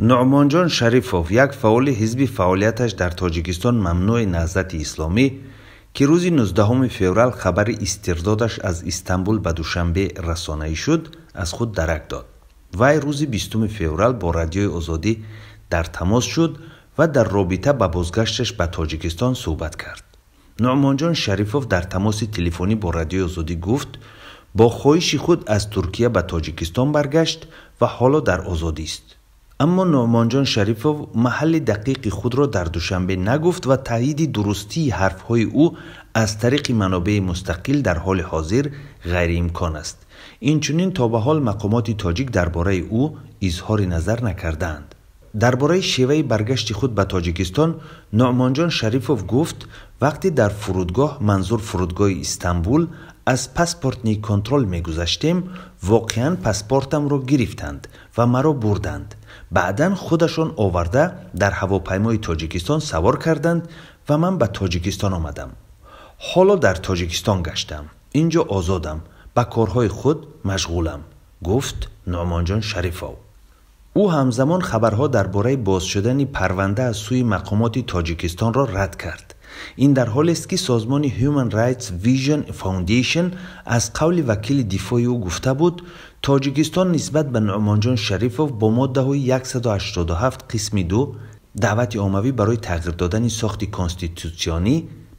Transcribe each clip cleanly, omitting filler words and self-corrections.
Нуъмонҷон Шарифов, як фаъоли ҳизби фаъолияташ дар Тоҷикистон мамнӯи Наҳзати Исломӣ, ки рӯзи 19 феврал хабари истирдодаш аз Истанбул ба Душанбе расонаӣ шуд, аз худ дарак дод. Вай рӯзи 20 феврал бо Радиои Озодӣ дар тамос шуд ва дар робита ба бозгашташ ба Тоҷикистон суҳбат кард. Нуъмонҷон Шарифов дар тамоси телефонӣ бо Радиои Озодӣ гуфт, бо хоҳиши худ аз Туркия ба Тоҷикистон баргашт ва ҳоло дар озодист. Аммо Нуъмонҷон Шарифов маҳалли дақиқи худро дар Душанбе нагуфт ва таъйиди дурустии ҳарфҳои ӯ аз тариқи манобеи мустақил дар ҳоли ҳозир ғайриимкон аст. Инчунин то ба ҳол мақомоти тоҷик дар бораи ӯ изҳори назар накардаанд. Дар бораи шеваи баргашти худ ба Тоҷикистон Нуъмонҷон Шарифов гуфт, вақте дар фурудгоҳ, манзур фурудгоҳи Истанбул, аз паспортный контроль мегузаштем, воқеан паспортамро гирифтанд ва маро бурданд. Баъдан худашон оварда дар ҳавопаймои Тоҷикистон савор карданд ва ман ба Тоҷикистон омадам. Ҳоло дар Тоҷикистон гаштам. Инҷо озодам, ба корҳои худ машғулам, гуфт Нуъмонҷон Шарифов. Ӯ ҳамзамон хабарҳо дар бораи боз шудани парванда аз сӯи мақомоти Тоҷикистонро рад кард. Ин дар ҳолест, ки созмони Human Rights Vision Foundation аз қавли вакили дифои ӯ гуфта буд, Тоҷикистон нисбат ба Нуъмонҷон Шарифов бо моддаҳои 187 қисми 2 даъвати оммавӣ барои тағйир додани сохти конститутсионӣ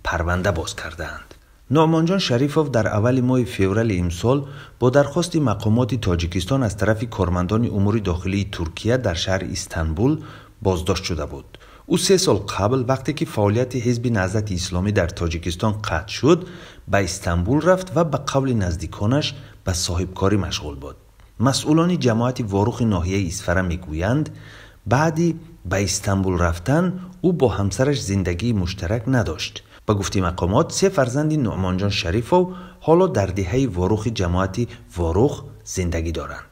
парванда боз кардаанд. Нуъмонҷон Шарифов дар аввали моҳи феврали имсол бо дархости мақомоти Тоҷикистон аз тарафи кормандони умури дохилии Туркия дар шаҳри Истанбул боздошт шуда буд. Ӯ 3 сол қабл, вақте ки фаъолияти ҳизби Наҳзати Исломӣ дар Тоҷикистон қатъ шуд, ба Истанбул рафт ва ба қавли наздиконаш ба соҳибкорӣ машғул буд. Масъулони ҷамоати Ворухи ноҳияи Исфара мегӯянд, баъди ба Истанбул рафтан ӯ бо ҳамсараш зиндагии муштарак надошт. Ба гуфти мақомот, 3 фарзанди Нуъмонҷон Шарифов ҳоло дар деҳаи Ворухи ҷамоати Ворух зиндагӣ доранд.